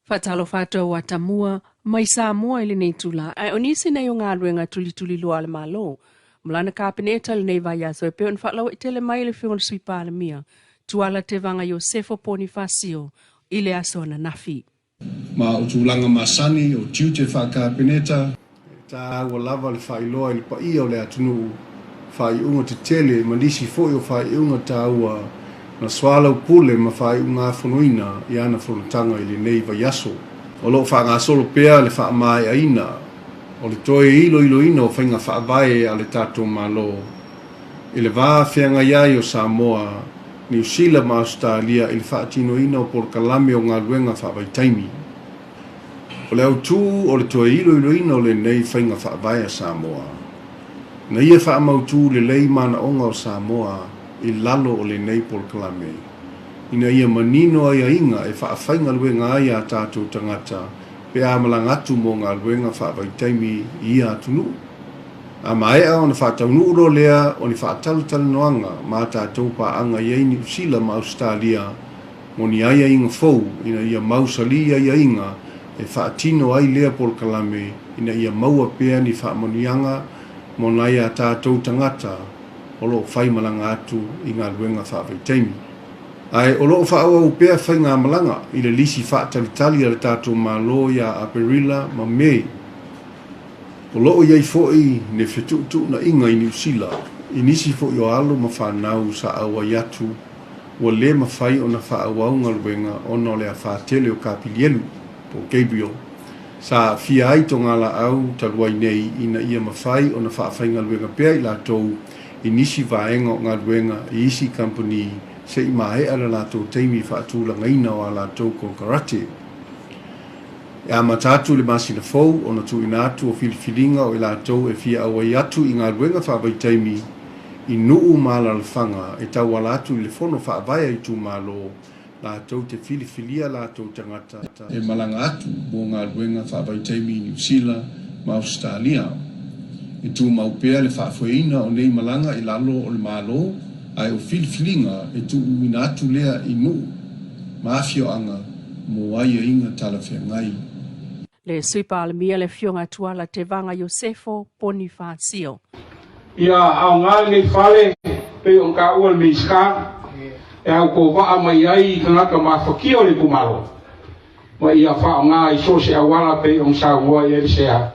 Faatalofa atu au atamua mai Samoa i lenei itula, ae o nisi nei o galuega tulituliloa a le Malo ma lana Kapeneta i lenei vaiaso e pei ona faalauaitele mai e le Afioga i le Sui Palemia, Tuala Tevaga Iosefo Ponifasio i le aso ananafi. Ma o tulaga masani o tiute faa-Kapeneta. E taua lava le faailoa i le paia o le atunuu faaiuga tetele ma nisi foi o faaiuga taua na soalaupule ma faaiugafonoina i ana fonotaga i lenei vaiaso. O lo o faagasolo pea le faamaeaina o le toe iloiloina o faiga faavae a le tatou Malo i le va feagai ai o Samoa, Niu Sila ma Ausetalia i le faatinoina o polokalame o galuega faavaitaimi. O le autu o le toe iloiloina o lenei faiga faavae a Samoa, na ia faamautu lelei manaoga o Samoa i lalo o lenei polokalame, ina ia manino aiaiga e faafaigaluega ai a tatou tagata pe a malaga atu mo galuega faavaitaimi i ia atunuu. A maea ona faataunuu loa lea o ni faatalatalanoaga ma a tatou paaga i ai Niu Sila ma Ausetalia mo ni aiaiga fou ina ia mausali aiaiga e faatino ai lea polokalame ina ia maua pea ni faamanuiaga mo nai a tatou tagata o lo o faimalaga atu i galuega faavaitaimi. Ae o lo o faaauau pea faigamalaga i le lisi faatalitali a le tatou Malo ia Aperila ma Me. O lo o i ai foi le fetuutuunaiga i Niu Sila i nisi foi o alo ma fanau sa auai atu ua le mafai ona faaauau galuega ona o le afā tele o Kapilielu, po o Gabriel, sa aafia ai togalaau talu ai nei ina ia mafai ona faafaigaluega pea i latou i nisi vaega o galuega i isi kamupani se i maea le latou taimi faatulagaina o a latou konekarate. E amata atu i le masina fou ona tuuina atu o filifiliga o i latou e fia auai atu i galuega faavaitaimi i nuu ma alalafaga e tauala atu i le fono faavae a itumalo latou te filifilia latou tagata e malaga atu mo galuega faavaitaimi i Niu Sila ma Ausetalia. E tumau pea le faafoeina o nei malaga i lalo o le Malo ae o filifiliga e tuuina atu lea i nuu ma afioaga mo aiaiga talafeagai. Le Sui Palemia le Afioga Tuala Tevaga Iosefo Ponifasio. Ia aoga lenei fale pei ona taua e le Minisita e autovaa mai ai tagata mafatia o le itumalo ma ia faaaoga i so o se auala pei ona saunoa i ai le sea,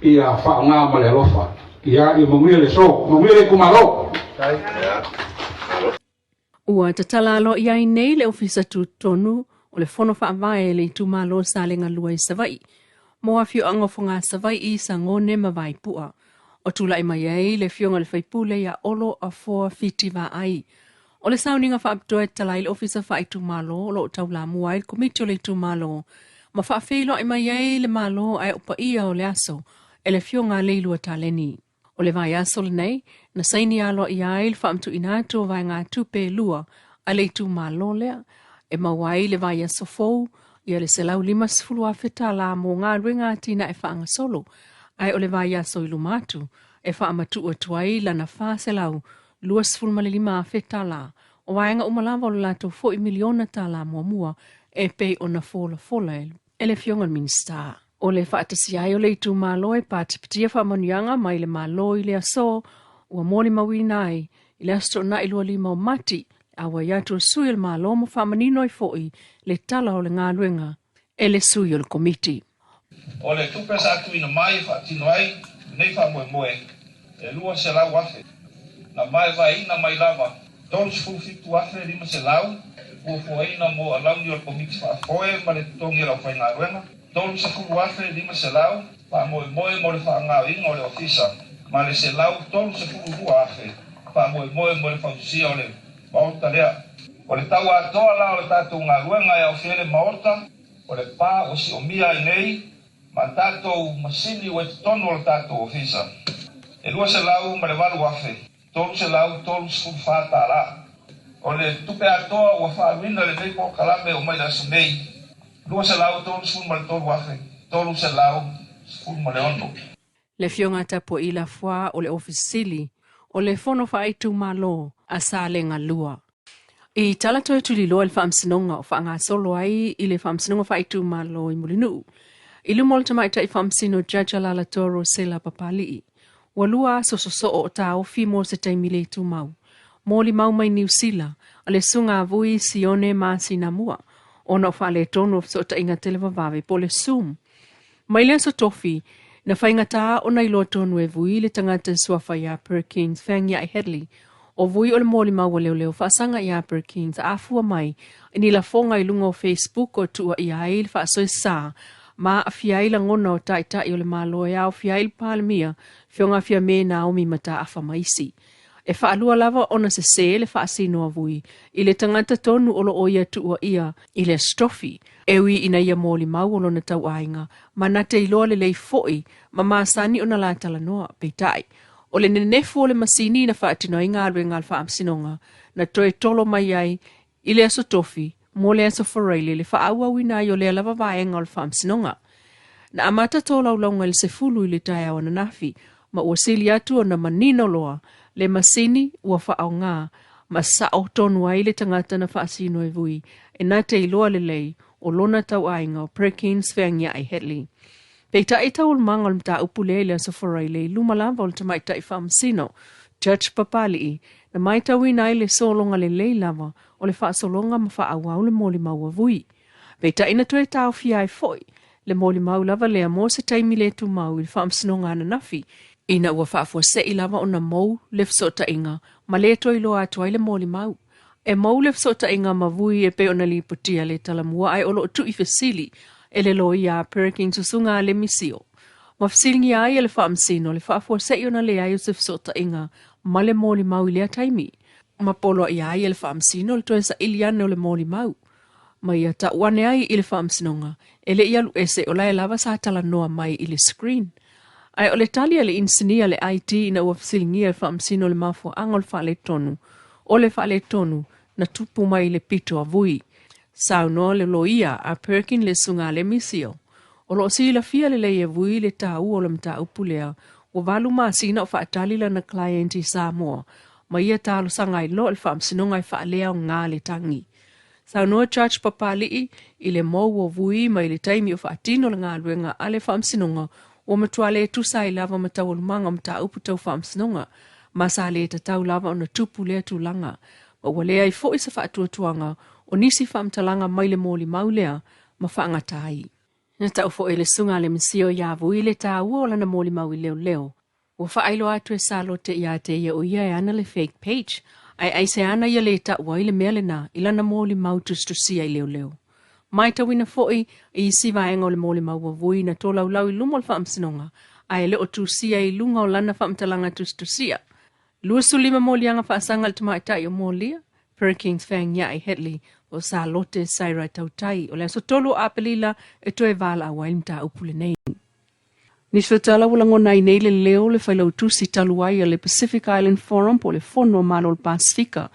ia faaaoga ma le alofa. Ia manuia le aso, manuia le itumalo. Ua tatala aloaia ai nei le Ofisa Tutotonu o le Fono Faavae i le itumalo o Salega 2 i Savaii mo afioaga o Fogaa Savaii, Sagone ma Vaipua. O tulai mai ai le afioga i le faipule ia Olo Afoa Fiti Vaai. O le sauniga faapitoa e tatala ai le Ofisa Faaitumalo o lo o taulamua ai le Komiti o le Itumalo ma faafeiloai mai ai le Malo ae o paia o le aso e le afioga a Leilua Taleni. O le vaiaso lenei, na saini aloaia ai le faamatuuina atu o vaegatupe e lua a le itumalo lea, e maua ai le vaiaso fou ia le $150,000 mo galuega atinae faagasolo, ae o le vaiaso i luma atu e faamatuu atu ai lana $425,000 o vaega uma lava o le latou foi miliona tala muamua e pei ona folafola e le Afioga i le Minisita. O le faatasia ai o le itumalo e patipatia faamanuiaga mai le Malo i le aso ua molimauina ai i le Aso Toonai 25 o Mati, le auai atu o sui o le Malo ma faamanino ai foi le tala o le galuega e le sui o le Komiti. O le tupe sa tuuina mai e faatino ai lenei faamoemoe e $200,000, na vaevaeina mai lava $37,500 e fuafuaina mo alauni o le Komiti Faafoe ma le totogi o le aufaigaluega, $30,500 faamoemoe mo le faagaoiga o le Ofisa ma le $132,000 faamoemoe mo le fausia o le Maota lea. O le tau atoa la o le tatou galuega e aofia ai le Maota, o le pa ua siomia ai nei ma tatou masini ua i totonu o le tatou Ofisa, e $208,334. O le tupe atoa ua faaaluina i lenei polokalame oo mai le aso nei, $233,316. Le Afioga Tapua'i Lafua o le Ofisa Sili o le Fono Faaitumalo a Salega 2. I tala toe tuliloa i le Faamasinoga o faagasolo ai i le Faamasinoga Faaitumalo i Mulinuu, i luma o le Tamaitai Faamasino Judge Alaalatoa Rosella Papali'i, ua lua aso sosoo o taofi mo se taimi le tumau. Molimau mai Niu Sila a le Susuga a Vui Sione Masinamua ona o faaletonu o fesootaiga televavave po o le Zoom. Mai le aso Tofi, na faigata ona iloa tonu e Vui le tagata e suafa iā Perkins Feagiai Hedley. ʻO Vui o le molimau a leoleo faasaga iā Perkins a afua mai i ni lafoga i luga o Facebook o tuuaia ai le faasoesa ma aafia ai lagona o taitai o le Malo e aofia ai le Palemia, Afioga Fiame Naomi Mataafa ma isi. E faalua lava ona sesē le faasino a Vui i le tagata tonu o lo o ia tuuaia i le Aso Tofi, e ui ina ia molimau o lona tauaiga ma na te iloa lelei foi ma masani ona la talanoa. Peitai, o le nenefu o le masini na faatino ai galuega a le Faamasinoga na toe tolo mai ai i le Aso Tofi mo le Aso Faraile le faaauauina ai o lea lava vaega o le Faamasinoga. Na amata tolaulauga i le 10 i le taeao ananafi, ma ua sili atu ona manino loa le masini ua faaaoga ma sao tonu ai le tagata na faasino e Vui e na te iloa lelei o lona tauaiga o Perkins Feagiai Hedley. Peitai taualumaga o le mataupu lea i le Aso Faraile i luma lava o le Tamaitai Faamasino, Judge Papali'i, na matauina ai le sologa lelei lava o le faasologa ma faaauau le molimau a Vui. Peitai na toe taofia ai foi le molimau lava lea mo se taimi le tumau i le faamasinoga ananafi, ina ua faafuasei lava ona mou le fesootaiga ma le toe iloa atu ai le molimau. E mou le fesootaiga ma Vui e pei ona lipotia le talamua ae o lo o tui fesili e le loia a Perkins Susuga a Lemisio. Ma fesiligia ai e le faamasino le faafuasei ona leai o se fesootaiga ma le molimau i lea taimi. Ma poloaia ai e le faamasino le toe saili ane o le molimau. Ma ia tau ane ai i le faamasinoga e le i alu ese o la e lava sa talanoa mai i le screen. Ae o le tali a le inisinia a le IT ina ua fesiligia e le faamasino le mafuaaga o le faaletonu, o le faaletonu na tupu mai i le pito a Vui. Saunoa le loia a Perkin le Susuga a Lemisio, O lo o silafia lelei e Vui le taua o le mataupu lea, ua 8 masina o faatali lana client i Samoa ma ia talosaga ai loa i le faamasinoga e faaleaoga le tagi. Saunoa Judge Papali'i i le mou o Vui mai le taimi o faatino le galuega a le faamasinoga ua matua le tusa ai lava ma taualumaga o mataupu tau faamasinoga ma sa le tatau lava ona tupu lea tulaga ma ua leai foi se faatuatuaga o nisi faamatalaga mai le molimau lea ma faagata ai. Na tau foi e le Susuga a le Misio iā Vui le taua o lana molimau i leoleo. Ua faailoa atu e Salote iā te ia o ia e ana le fake page, ae aisea ana ia le tau ai le mea lena i lana molimau tusitusia i leoleo. Maitauina foi i isi vaega o le molimau a Vui na tolaulau i luma o le faamasinoga, ae le o tusia i luga o lana faamatalaga tusitusia. 25 moliaga faasaga i le tamaitai o Molia, Perkins Feagiai Hedley o Salote Saira Tautai o le aso 3 o Aperila e toe valaau ai le mataupu lenei. Nisi o tala ua lagona ai nei le leo o le failautusi talu ai a le Pacific Island Forum po o le Fono a Malo o le Pasefika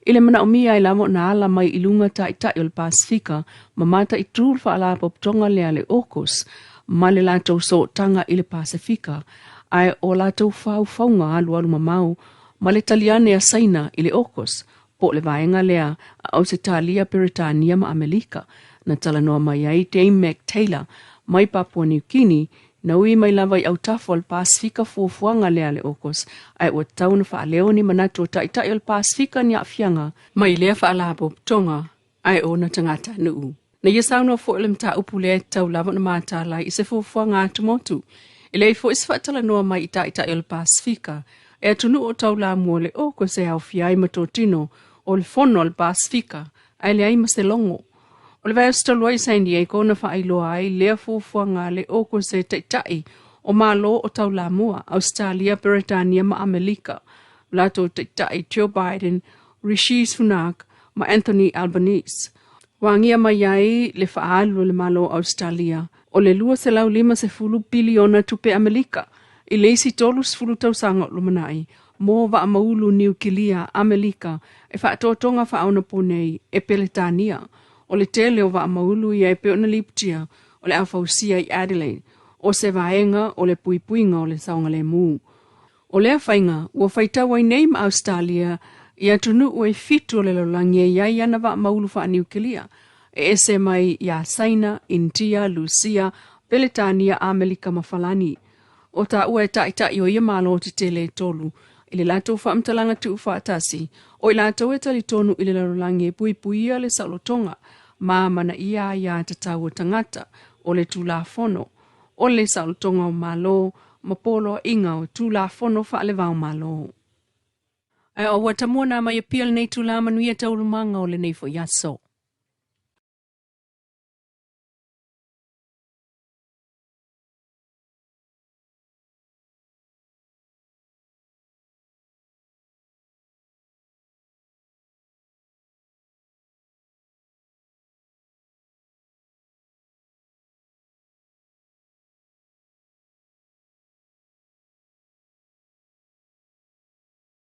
i le manaomia ai lava ona ala mai i luga taitai o le Pasefika ma mataitu le faalapotopotoga lea a le AUKUS ma le latou sootaga i le Pasefika ae o latou faufauga alualu mamao ma le taliane a Saina i le AUKUS po o le vaega lea a Ausetalia, Peretania ma Amelika, na talanoa mai ai Dame Mac Taylor mai Papua Niu Kini, na ui mai lava i autafa o le Pasefika fuafuaga lea a le AUKUS, ae ua tatau ona faaleo ni manatu o taitai o le Pasefika ni aafiaga mai lea faalapotopotoga ae o ona tagatanuu. Na ia saunoa foi o le mataupu lea e tatau lava ona mataala ai i se fuafuaga atumotu. E leai foi se faatalanoa mai i taitai o le Pasefika e atunuu o taulamua le AUKUS e aofia ai ma totino o le Fono a le Pasefika, ae leai ma se logo. O le vaiaso talu ai i San Diego na faailoa ai lea fuafuaga a le AUKUS e taitai o Malo o taulamua, Ausetalia, Peretania ma Amelika, o latou taitai Joe Biden, Rishi Sunak ma Anthony Albanese. Ua agia mai ai le faaalu a le Malo o Ausetalia o le $250 piliona tupe Amelika i le isi 30 tausaga o lumanai mo vaamaulu niukilia Amelika e faatotoga faaonaponei e Peretania. O le tele o vaamaulu ia e pei ona lipotia o le a fausia i Adelaide, o se vaega o le puipuiga o le saogalemu. O lea faiga ua faitau ai nei ma Ausetalia i atunuu e fitu o le lalolagi e i ai ana vaa maulu faaniukilia, e ese mai iā Saina, Initia, Lusia, Peletania, Amerika ma Falani. O taua e taʻitaʻi o ia Malo tetele e tolu i le latou faamatalaga tuufaatasi, o i latou e talitonu i le lalolagi e puipuia le saolotoga ma amanaia aiā tatau o tagata, o le Tulafono, o le saolotoga o Malo ma poloaiga o Tulafono faale-va-o-Malo. Ae ua tamua nā mai Apia lenei itulā manuia taualumaga o lenei foi aso.